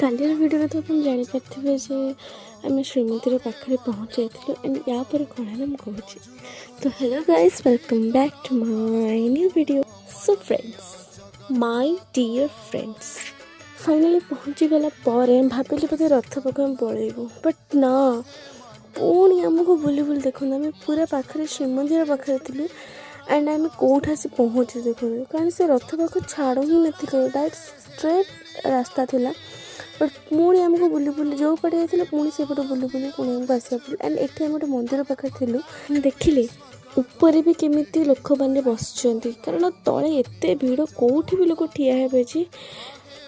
କାଲିର ଭିଡ଼ିଓରେ ତ ଆପଣ ଜାଣିପାରିଥିବେ ଯେ ଆମେ ଶ୍ରୀମନ୍ଦିର ପାଖରେ ପହଞ୍ଚି ଯାଇଥିଲୁ। ଆଣ୍ଡ ୟା ପରେ କ'ଣ ହେଲା, ମୁଁ କହୁଛି। ତ hello guys, welcome back to my new video. So friends, my dear friends, finally ପହଞ୍ଚିଗଲା ପରେ ଭାବିଲି ବୋଧେ ରଥ ପାଖକୁ ଆମେ ପଳେଇବୁ, ବଟ୍ ନା, ପୁଣି ଆମକୁ ବୁଲି ବୁଲି, ଦେଖନ୍ତୁ, ଆମେ ପୁରା ପାଖରେ, ଶ୍ରୀମନ୍ଦିର ପାଖରେ ଥିଲୁ ଆଣ୍ଡ ଆମେ କେଉଁଠି ଆସି ପହଞ୍ଚୁ ଦେଖନ୍ତୁ। କାରଣ ସେ ରଥ ପାଖକୁ ଛାଡ଼ୁ ହିଁ ନଥିଲେ, ଡାଇରେକ୍ଟ ଷ୍ଟ୍ରେଟ୍ ରାସ୍ତା ଥିଲା। ବଟ୍ ପୁଣି ଆମକୁ ବୁଲି ବୁଲି, ଯେଉଁ ପଟେ ଯାଇଥିଲୁ ପୁଣି ସେପଟେ ବୁଲି ବୁଲି ପୁଣି ଆମକୁ ଆସିବାକୁ ପଡ଼ିଲା। ଆଣ୍ଡ ଏଠି ଆମେ ଗୋଟେ ମନ୍ଦିର ପାଖରେ ଥିଲୁ। ଦେଖିଲି ଉପରେ ବି କେମିତି ଲୋକମାନେ ବସିଛନ୍ତି, କାରଣ ତଳେ ଏତେ ଭିଡ଼, କେଉଁଠି ବି ଲୋକ ଠିଆ ହେବେ ଯେ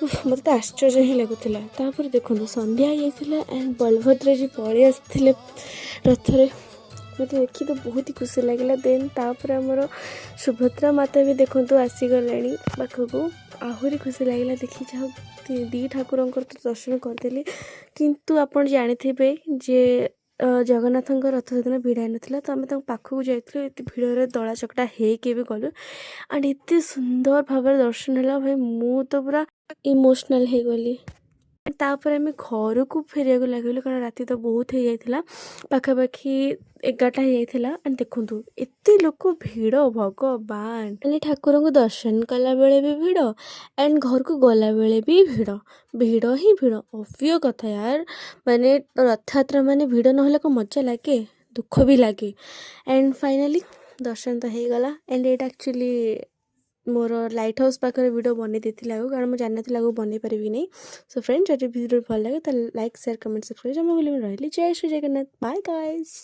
ଉଫ୍, ମୋତେ ତ ଆଶ୍ଚର୍ଯ୍ୟ ହିଁ ଲାଗୁଥିଲା। ତାପରେ ଦେଖନ୍ତୁ, ସନ୍ଧ୍ୟା ହେଇଯାଇଥିଲା ଆଣ୍ଡ ବଳଭଦ୍ରଜୀ ପଳେଇ ଆସିଥିଲେ ରଥରେ। ମୋତେ ଦେଖି ତ ବହୁତ ହି ଖୁସି ଲାଗିଲା। ଦେନ୍ ତାପରେ ଆମର ସୁଭଦ୍ରା ମାତା ବି ଦେଖନ୍ତୁ ଆସିଗଲେଣି ପାଖକୁ, ଆହୁରି ଖୁସି ଲାଗିଲା ଦେଖି। ଯାହା ଦୁଇ ଠାକୁରଙ୍କର ତ ଦର୍ଶନ କରିଦେଲି, କିନ୍ତୁ ଆପଣ ଜାଣିଥିବେ ଯେ ଜଗନ୍ନାଥଙ୍କ ରଥ ସେଦିନ ଭିଡ଼ା ହେଇନଥିଲା। ତ ଆମେ ତାଙ୍କ ପାଖକୁ ଯାଇଥିଲୁ, ଏତେ ଭିଡ଼ରେ ଦଳା ଚକଟା ହେଇକି ବି ଗଲୁ। ଆଣ୍ଡ ଏତେ ସୁନ୍ଦର ଭାବରେ ଦର୍ଶନ ହେଲା ଭାଇ, ମୁଁ ତ ପୁରା ଇମୋସନାଲ୍ ହେଇଗଲି। ତାପରେ ଆମେ ଘରକୁ ଫେରିବାକୁ ଲାଗିଲୁ, କାରଣ ରାତି ତ ବହୁତ ହେଇଯାଇଥିଲା, ପାଖାପାଖି 11ଟା ହେଇଯାଇଥିଲା। ଆଣ୍ଡ ଦେଖନ୍ତୁ, ଏତେ ଲୋକ ଭିଡ଼, ଭଗବାନ! ମାନେ ଠାକୁରଙ୍କୁ ଦର୍ଶନ କଲାବେଳେ ବି ଭିଡ଼ ଆଣ୍ଡ ଘରକୁ ଗଲାବେଳେ ବି ଭିଡ଼, ଭିଡ଼ ହିଁ ଭିଡ଼। ଅବ୍ୟ କଥା ୟାର, ମାନେ ରଥଯାତ୍ରା ମାନେ ଭିଡ଼ ନହେଲେ କ'ଣ ମଜା ଲାଗେ? ଦୁଃଖ ବି ଲାଗେ। ଆଣ୍ଡ ଫାଇନାଲି ଦର୍ଶନ ତ ହେଇଗଲା। ଆଣ୍ଡ ଏଇଟା ଆକ୍ଚୁଆଲି ମୋର ଲାଇଟ୍ ହାଉସ୍ ପାଖରେ ଭିଡ଼ିଓ ବନେଇ ଦେଇଥିଲି ଆଗକୁ, କାରଣ ମୁଁ ଜାଣିନଥିଲି ଆଗକୁ ବନେଇ ପାରିବି ନାହିଁ। ସୋ ଫ୍ରେଣ୍ଡ, ଯଦି ଭିଡ଼ିଓ ଭଲ ଲାଗେ ତାହେଲେ ଲାଇକ୍, ସେୟାର, କମେଣ୍ଟ, ସବସ୍କ୍ରାଇବ୍ ଜମା ଭୁଲିବେନି। ରହିଲି, ଜୟ ଶ୍ରୀ ଜଗନ୍ନାଥ, ବାଏ ଗାଇସ୍।